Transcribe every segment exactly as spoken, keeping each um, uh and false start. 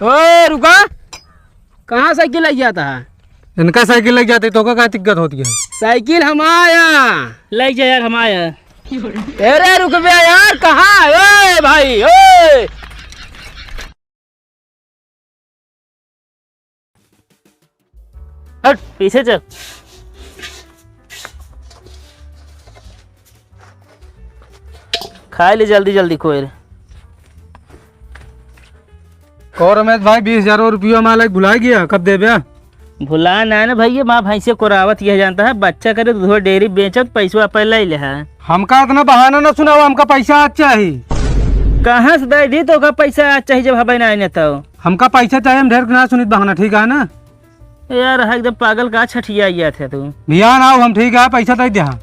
ओए, रुका। कहाँ साइकिल लइ जाता है? इनका साइकिल लइ जाते तो का, का दिक्कत होती है? साइकिल हमाया। लइ जा यार, हमाया। अरे रुक बे यार, कहाँ? ओए भाई, ओए। हट, पीछे चल। खाइ ले जल्दी जल्दी कोयर। कहो रमेश भाई, बीस हजार रुपया मालिक भुलाइ गया, कब देबे? भुला ना ना भइया, माँ भैंसे कोरावत यह जानता है, बच्चा करे दूध डेयरी बेचत पैसवा पहले ही ले है। हमका इतना बहाना ना सुनाओ, हमका पैसा आज चाही। कहाँ से दइ दी तोका पैसा आज चाही जब हबे ना आइने तो? हमका पैसा चाही, हम ढेर ना सुनित बहाना, ठीक है ना? यार, एकदम पागल का छठिया आया थे तू। भियान आओ हम, ठीक है, पैसा दइ द्या।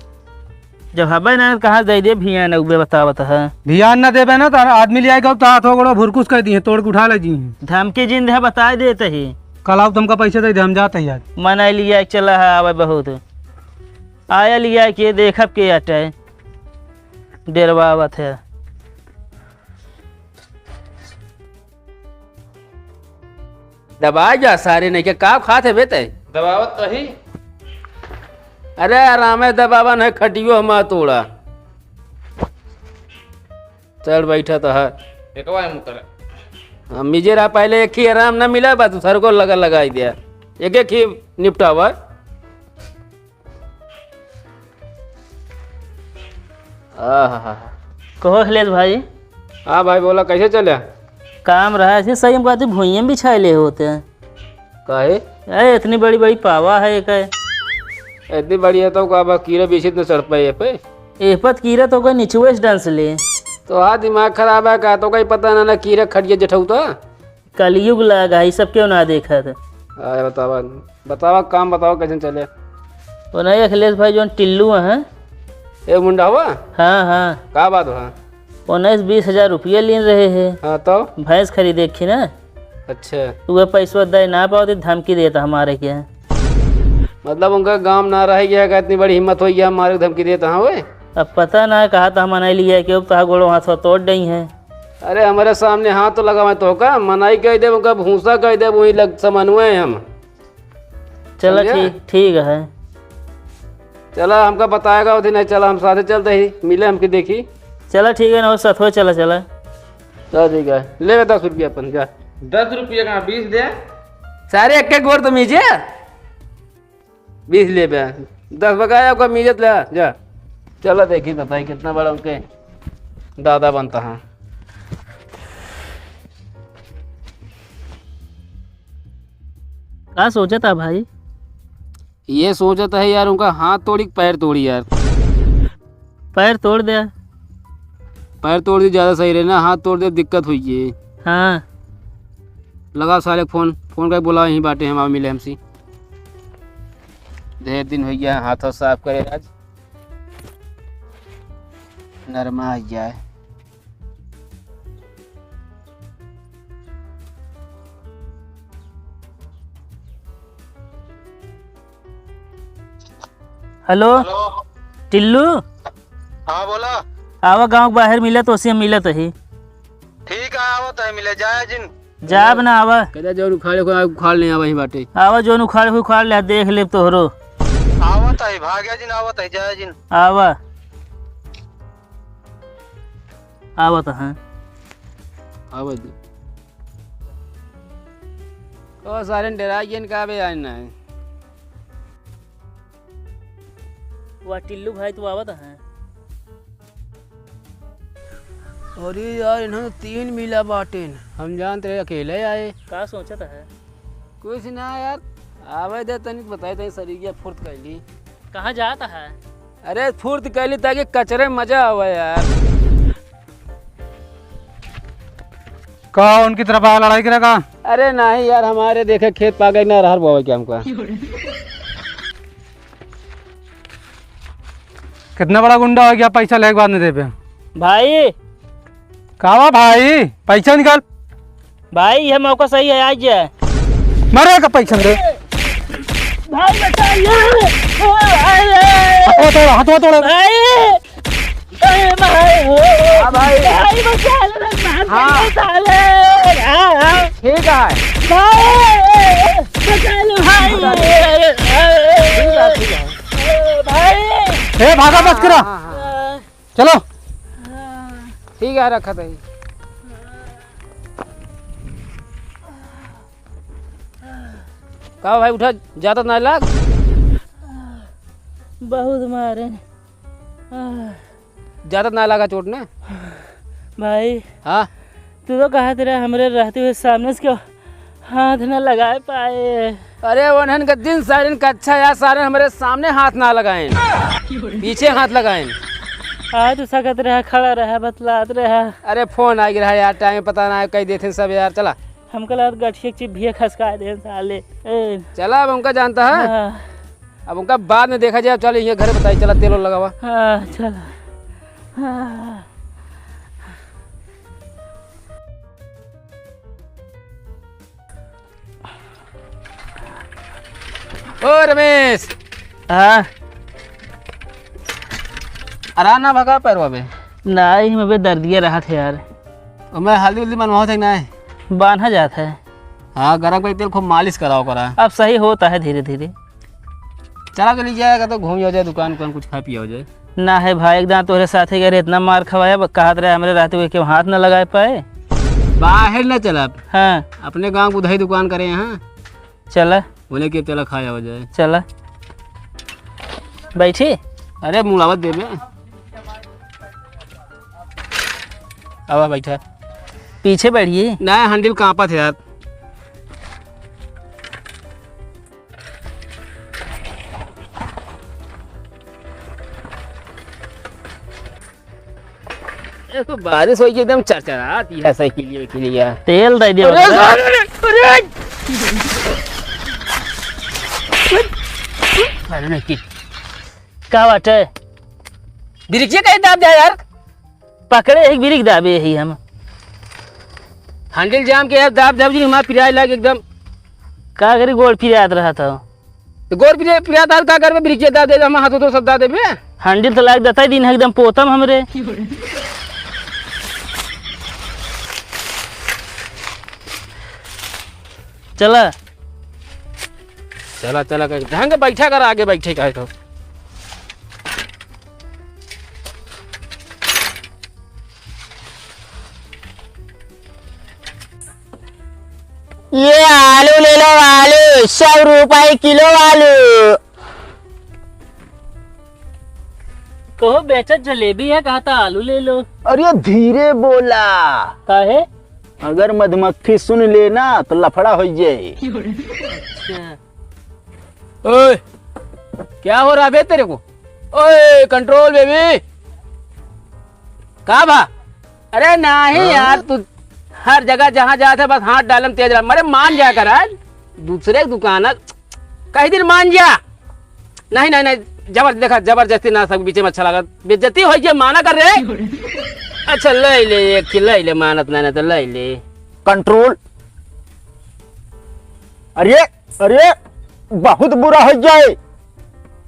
जब हबे ना, कहाँ दइ दे भियान, उबे बतावत है। भियान ना देबे ना, तो आदमी ले आएगा, तो हाथ हो गोड़ो भुरकुस कर दिए, तोड़ के उठा ले जी। धमकी जिन दे, बताइ देत ही। कल आओ, तुमका पैसा दइ दे, हम जात ही आज। मना लिया, चला है, आवे बहुत। आया लिया के देखब के अटे, डेरवावत है। दबा जा सारे, नहीं के का खात है बे तै? दबावत तो ही। अरे आराम है, दबावन है, खटियो हम तोड़ा। चल बैठा तो है। एकवा है मुतरा। हम मिजे रहा पहले, एक ही आराम ना मिला, बस सर को लगा लगाई दिया, एक एक ही निपटावा। आहा। कहो अखिलेश भाई। हाँ भाई, बोला, कैसे चले? काम रहा ऐसे सही, हम कहते भुइयां बिछाए ले होते हैं। काहे? अरे, इतनी बड़ी बड़ी पावा है एक है। इतनी बड़ी है तो का बा, कीड़ा बीछित न चढ़ पाए ये पे? ए पर कीड़ा तो का निचुए से डंस ले। तो हाँ, दिमाग खराब है का? तो कहीं पता ना, ना कीड़ा खटिया जठौता। कलयुग लाग है, ई सब क्यों ना देखत? अरे बतावा, बतावा, काम बतावा, कैसन चले? वो नहीं अखिलेश भाई, जौन टिल्लू हैं। ए मुंडा हुआ? हाँ, हाँ। का बात हुआ? उन्नीस बीस हजार रुपया लीन रहे हैं। हाँ, तो? भैंस खरीदे की ना। अच्छा। तो वह पैसवा दे ना पावत, धमकी देता हमारे के। मतलब उनका गांव ना रह गया का, इतनी बड़ी हिम्मत हो गया, मारे धमकी देता, हाँ, ओए? अब पता ना, कहा था हम नहीं लिया कि अब तो गोड़ो हाथ तोड़ दई है। अरे, हमरे सामने हाथ तो लगावे तो का? मनाई कह देब, उनका भूसा कह देब, वही लग समन्वय हम। चला, समझे? ठीक, ठीक है। चला, हमका बताएगा उठी नहीं, चला, हम साथे चलते ही, मिले हमके देखी। चला, ठीक है ना, वो सथवा चला, चला। चल, ठीक है, ले बे दस रुपया अपन, जा। दस रुपया का बीस दे। सारे एक एक गोर तो मीजे। बीस लेबे, दस बकाया, ओकर मिजत ले, जा। चला देखी तो भाई, कितना बड़ा उनके दादा बनता है। का सोचत है भाई? ये सोचत है यार, उनका हाथ तोड़ी कि पैर तोड़ी यार। पैर तोड़ दे। पैर तोड़ दी, ज्यादा सही रहे ना, हाथ तोड़ दे, दिक्कत हुई है। हाँ। लगा सारे फोन, फोन करके बुलाओ, यहीं बाटे हम, आओ मिले हमसे। ढेर दिन होइ गया हाथ साफ करे, आज नरमा आ जाए। हेलो। हेलो। टिल्लू। हाँ, बोला। आवा गाँव के बाहर मिला, तो उसे मिलत ही। ठीक है, आवत है मिले, जाए जिन। जाब ना, आवा। कहता जौन उखाड़े को उखाड़ ले, आवा ही बाटे। आवा, जौन उखाड़े को उखाड़ ले, देख लेब तोहरो। आवत है, भाग्या जिन, आवत है, जाए जिन। आवा। आवत है। आवा दे। ओ सारे डेरा गए का बे, आए ना है। वाह टिल्लू भाई, तू आवत है। अरे यार, इन्होंने तीन मिला बाटेन। हम जानत रहे अकेले आए। का सोचत है? कुछ ना यार, आवे दे तनिक बताई तनी सरीगिया फुर्त कैली। कहाँ जात है? अरे फुर्त कैली ताकि कचरे में मजा आवे यार। का उनकी तरफ आया लड़ाई करे का? अरे नहीं यार, हमारे देखे खेत पा गए ना, रहर बोवे के हमका। कितना बड़ा गुंडा हो गया, पैसा लेके बाद में देबे। भाई। का बा भाई, पैसा निकाल। भाई, ये मौका सही है, आ जाए। मारे का पैसा दे। भाई, बचाइए। अरे। हथवा तोड़, हथवा तोड़। भाई। अरे, भाई। हाँ, भाई। भाई, बचा ले, मार हाँ। दे, साले। आ, आ। ठीक है। भाई, बचा लो भाई। ठीक है, ठीक है। भाई। ए, भागा मत करा। हाँ, हाँ, हाँ। चलो। ठीक है, रखा था। का भाई, उठा, जाता ना लाग? बहुत मारे। ज्यादा ना लगा चोट ने? भाई। हाँ। तू तो कहत रहे हमरे रहते हुए सामने से क्यों हाथ ना लगाए पाए। अरे उन्हन के दिन सारिन का अच्छा यार, सारे हमरे सामने हाथ ना लगाएन, पीछे हाथ लगाएन। आज तो सकत रहा, खड़ा रहा, बतलात रहा। अरे फोन आ गया यार, टाइम पता ना है, कही देते सब यार। चला। हमका लागत गठिया के चिबिया खसका दे साले। ए। चला, अब हमका जानता है। हाँ। अब उनका बाद में देखा जाए। चल, ये घर बताई, चला, तेल ओल लगावा। हाँ, चला। हाँ। ओ रमेश। हाँ। आराम ना भगा पैरवा बे? नाहीं, मैं बे दर्दिया रहत है यार। और मैं हल्दी उल्दी बनवाओ थे ना? बांधा जात है। हाँ, गरम का तेल खूब मालिश कराओ करा। अब सही होता है धीरे धीरे। चला के ले जाएगा तो घूम जाओ जाए, दुकान उकान कुछ खा पिया हो जाए। ना है भाई, एक दान तोहरे साथे गए रहे, इतना मार खवाया, ब-, कहत रहे हमरे रहते हुए केहू हाथ न लगाए पाए। बाहर न चला। हाँ। अपने गांव के उधर ही दुकान करे हैं। चला। बोले कि चला खाया हो जाए। चला। बैठी। अरे मुलावत दे बे। आवा बैठा। पीछे बैठिए। ना, हैंडल कांपत है यार। ये तो बारिश होई के एकदम चरचरात ही है साइकिलिया, वाइकिलिया। तेल दे दिया अरे, बता। अरे, अरे, अरे। अरे, नहीं की। का बात है? ब्रेकिया काहे दाब दिया यार? पकड़े एक ब्रेक दाबे ही हम। हैंडल जाम के यार दाब दाब जी, हमार पिराए लाग एकदम। का करी, गोड़ पिरात रहा था। तो गोड़ पिरे-, पिरात रहा, का करबे? ब्रेकिया दाब दे, हम हाथों तो सब दाब देबे। हैंडल तो लाग देता ही दिन है एकदम पोतम हमरे। चला। चला, चला, कर ढंग बैठा कर, आगे बैठे का है तो। ये आलू ले लो, आलू, सौ रुपए किलो आलू। कहो बेचत जलेबी है, कहा था आलू ले लो। अरे धीरे बोला। काहे? अगर मधुमक्खी सुन ले ना तो लफड़ा हो जाए। अच्छा। ओए, क्या हो रहा बे तेरे को? ओए, कंट्रोल बेबी। का बा? अरे नाही हाँ? यार, तू हर जगह जहाँ जात है बस हाथ डालम तेज डालम। अरे मान जा कर आज दूसरे दुकान कई दिन मान जा। नहीं, नहीं, नहीं, जबर-, देखा, जबरदस्ती ना, सब बीचे में अच्छा लगा। बेइज्जती होई जे माना कर रे। अच्छा, ले ले, एक ठे ले ले, मानत नहीं, नहीं तो ले ले। कंट्रोल। अरे, अरे, बहुत बुरा हो जाए।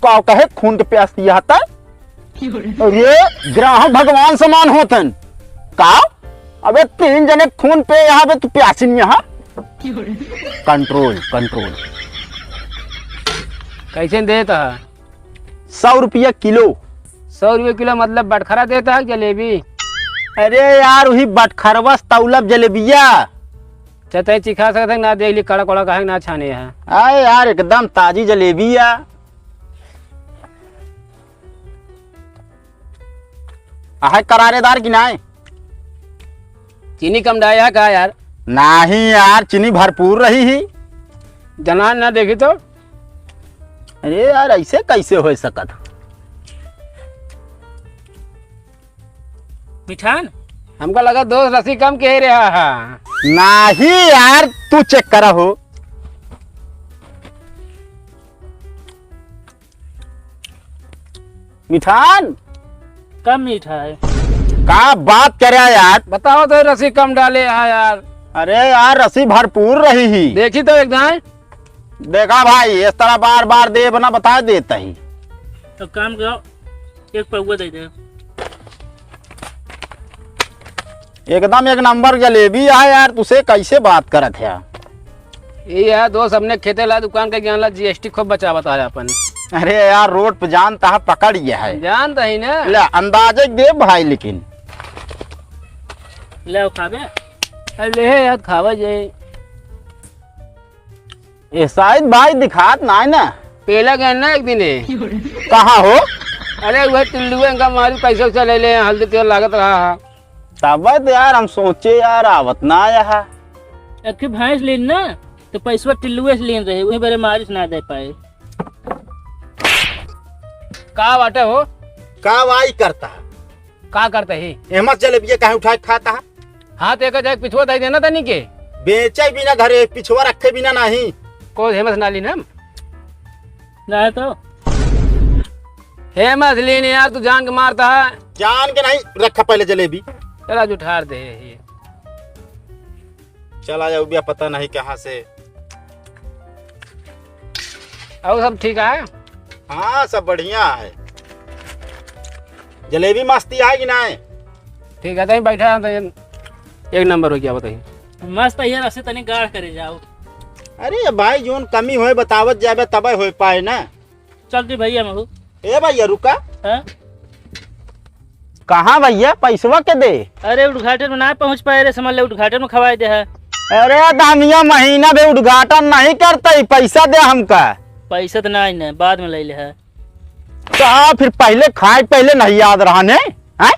का कहे खून के प्यास पिया था? अरे, ग्राहक भगवान समान होतन। का? अबे तीन जने खून पे यहाँ पे तू प्यासिन यहाँ। कंट्रोल, कंट्रोल। कैसे देता है? सौ रुपया किलो। सौ रुपया किलो मतलब बटखरा देता है जलेबी? अरे यार, वही बटखरवा से तौलब जलेबिया। अच्छा, तय चिखा सकते हैं ना, देख ली कड़क वड़क है ना छाने हैं। अरे यार, एकदम ताजी जलेबी है। आहे करारेदार कि नाय? चीनी कम डाया है का यार? नाही यार, चीनी भरपूर रही ही। जनान ना देखी तो। अरे यार, ऐसे कैसे हो सकत? मिठान? हमका लगा दोस्त रसी कम के रहा है। नाही यार, तू चेक करा हो। मिठान। कम मीठा है। का बात करे यार? बताओ तो रसी कम डाले है यार। अरे यार, रसी भरपूर रही ही। देखी तो एक दाएं। देखा भाई, इस तरह बार बार देब ना, बता देता ही। तो काम करो, एक पौवा दे दे। एकदम एक नंबर जलेबी है यार, तुसे कैसे बात करत है? ये यार दोस्त, अपने खेते ला दुकान के ज्ञान ला, जीएसटी खूब बचावत है अपन। अरे यार, रोड पे जानता है, पकड़ ये है। जानता ही ना। ले, अंदाजे दे भाई, लेकिन। ले, खाबे? अरे, ले यार, खावा जाए। ए, शायद भाई दिखात नाय ना। पेला गए ना एक दिन ए। कहाँ हो? अरे, वह टिल्लुए इनका मारी, पैसा वैसा ले ले, हल्दी तेल लागत रहा है। तब तो यार हम सोचे यार, आवत ना आया है। एक ठे भैंस लेन ना, तो पैसवा टिल्लुए से लेन रहे, वही बरे मारिस ना दे पाए। का बाटे हो? का वाई करता है? का करता है? एहमा जलेबिया काहे उठाए के खाता है? हाँ, तो एक जाए पिछुआ दे देना तनी के। बेचे बिना धरे, पिछुआ रखे बिना नहीं। को हेमस ना लीन हम? ना तो। हेमस लीन यार, तू जान के मारता है। जान के नहीं, रखा पहले जलेबी। चला, जो ठार दे है ये। चला जाओ भैया, पता नहीं कहाँ से। और सब ठीक है? हाँ, सब बढ़िया है। जलेबी मस्ती है कि नहीं? ठीक है, तहीं बैठा है तो ये एक नंबर हो गया, बताइए। मस्त है यार, ऐसे तनी गाढ़ करे जाओ। अरे भाई, जोन कमी होए बतावत जाबे तबे होए पाए ना। चल दी भैया महू। ए भैया रुका। हाँ? कहाँ भैया, पैसवा के दे? अरे उद्घाटन में ना पहुँच पाए रे, समझ ले उद्घाटन में खवाए दे है। अरे दामिया, महीना भे उद्घाटन नहीं करते, पैसा दे हमका। पैसा तो ना, ना, बाद में ले ले है। तो फिर पहले खाए, पहले नहीं याद रहा ने, हैं?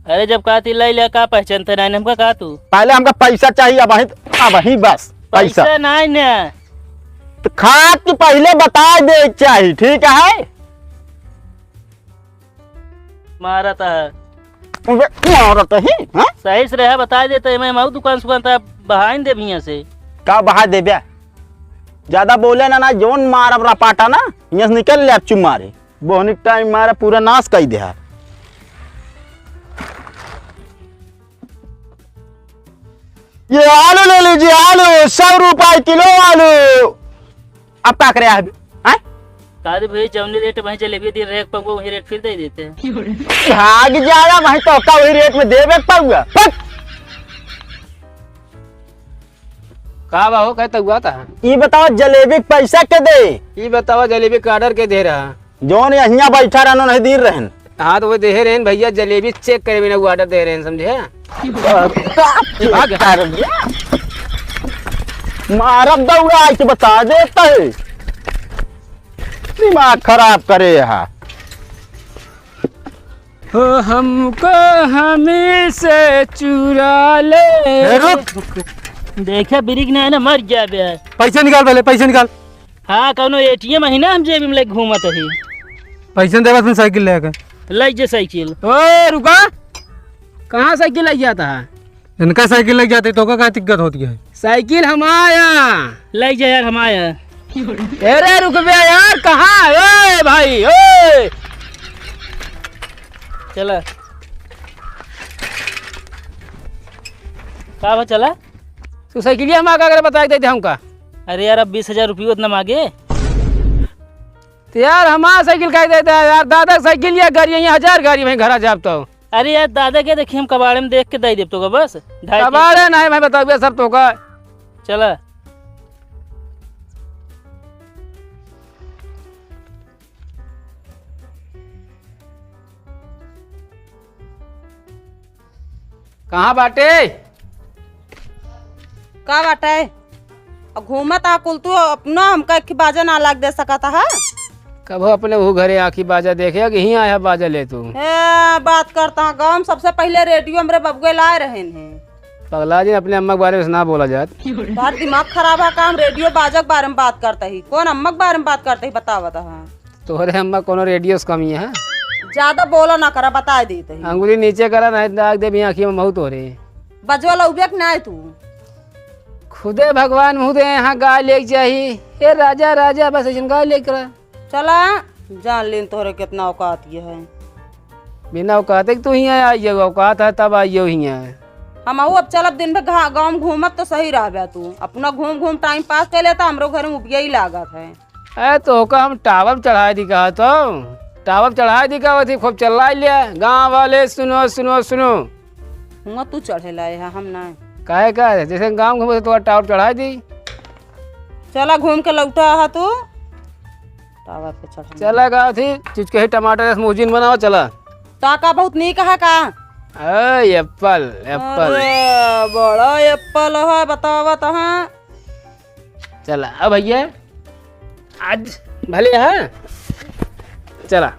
अरे जब कहा थी ले ले, का पहचानते नहीं हमका, कहा तू? पहले हमका पैसा चाहिए, अबहीं, अबहीं बस पैसा। पैसा नहीं ना। तो खात के पहले बता दे चाहिए, ठीक है? मारत है। अबे, मारत ही, हाँ? सही से रहा, बता दे तो मैं माऊ दुकान सुकान था, बहाइन दे भैया से। का बहा देबे? ज्यादा बोले ना, ना, जोन मारब रपाटा ना, यहाँ से निकल ले अब चुप मारे। बोहनी टाइम मारा पूरा नाश कर दे। ये आलू ले लीजिए, आलू, सौ रुपए किलो आलू। अब का करे अभी? हैं? का रे भाई, जौनी रेट में जलेबी दे रहे पौवा, वही रेट फिर दे देते हैं। भाग जाया भाई, तो का वही रेट में देबे पौवा। फट। का बा हो, कहता हुआ था? ई बताओ, जलेबी के पैसा के दे? ई बताओ, जलेबी के ऑर्डर के दे रहा? जौन यहाँ बैठा रहनो, नहीं दे रहन। हाँ, तो वो दे रहन भैया, जलेबी चेक करे बिना वो ऑर्डर दे रहन, समझे? का चेक कर दिया? मारब दौड़ा, आज बता देता है। दिमाग खराब करे यहाँ। हो हमको हमी से चुरा ले। ए, रुक। देखे ब्रेक ना है ना, मर जाबे। पैसा निकाल पहले, पैसा निकाल। हाँ, कौनो एटीएम है ना, हम जेब में लेके घूमत ही। पैसा देवा, तुम साइकिल लेके। ले जे साइकिल। ओए, रुका। कहाँ साइकिल ले जाता है? इनका साइकिल ले जाते तो का, का दिक्कत होती है? साइकिल हमारा। ले जा यार, हमारा। अरे रुक बे यार, कहाँ? ए भाई, ए। चला। का बा, चला? तू साइकिलिया हमारा का करे, बताई देते हमका। अरे यार, अब बीस हजार रुपये उतना मांगे। तो यार, हमारा साइकिल काहे देता है यार? दादा के साइकिल या गाड़ी, यहाँ हजार गाड़ी, वहीं घरा जाब तो। अरे यार, दादा के देखी, हम कबाड़े में देख के दे देब तोका, बस। ढाई तीन कबाड़े नहीं भाई, बताओ सब तोका। चला। कहाँ बाटे? का बाटे? अ घूमत आ कुल तू, अपना हमका एक बाजा ना लाग दे सकत हा? कबो अपने ऊ घरे आँखी बाजा देखे कि हियाँ आया बाजा ले तू। ए, बात करता हा, गाँव में सबसे पहिले रेडियो हमरे बबुए लाए रहेन हैं। पगला जी, अपने अम्मा के बारे में ना बोला जात। तोहार दिमाग खराब है का? हम रेडियो बाजा के बारे में बात करता ही, कौन अम्मा के बारे में बात करता ही, बतावत हा। तोहरे अम्मा कोनो रेडियो से कमी है? ज्यादा बोला ना करा, बता देत ही। अंगुली नीचे करा, नहीं दाग देबी आँखी में महू तोहरे। बजवा लउबे कि नाय तू? खुदे भगवान मुँह दे यहाँ गाय लेके जाही। हे राजा, राजा, बस ऐसन गाय लेके रहा। चला, जान लेन तोहरे कितना औकात ये है। बिना औकाते के तू हियाँ आई जाऊ, औकात है तब आई जाऊ हियाँ। हमहू अब चलब, दिन भर घा-, गाँव में घूमत तो सही रहबे तू। अपना घूम घूम टाइम पास कर लेता, हमरो घर में उबिया ही लागत है। ए, तोहका हम टावर चढ़ाए दी कहा तो, टावर चढ़ाए दी कहा थी, खूब चिल्लाए लिया, "गाँव वाले सुनो, सुनो, सुनो।" हुआ तू चढ़े लाए है, हम ना। काहे का? जैसे गाँव घूमे तो टावर चढ़ाई दी। चला घूम के लौटा हा तू। टावर पे चढ़। चला गाँव थी, चुचकही टमाटर से मोजिन बनावा, चला। ताका बहुत नीक है का? ए, एप्पल, एप्पल। अरे, बड़ा एप्पल है, बतावा तहाँ। चला, अब भैया, आज भले है, चला।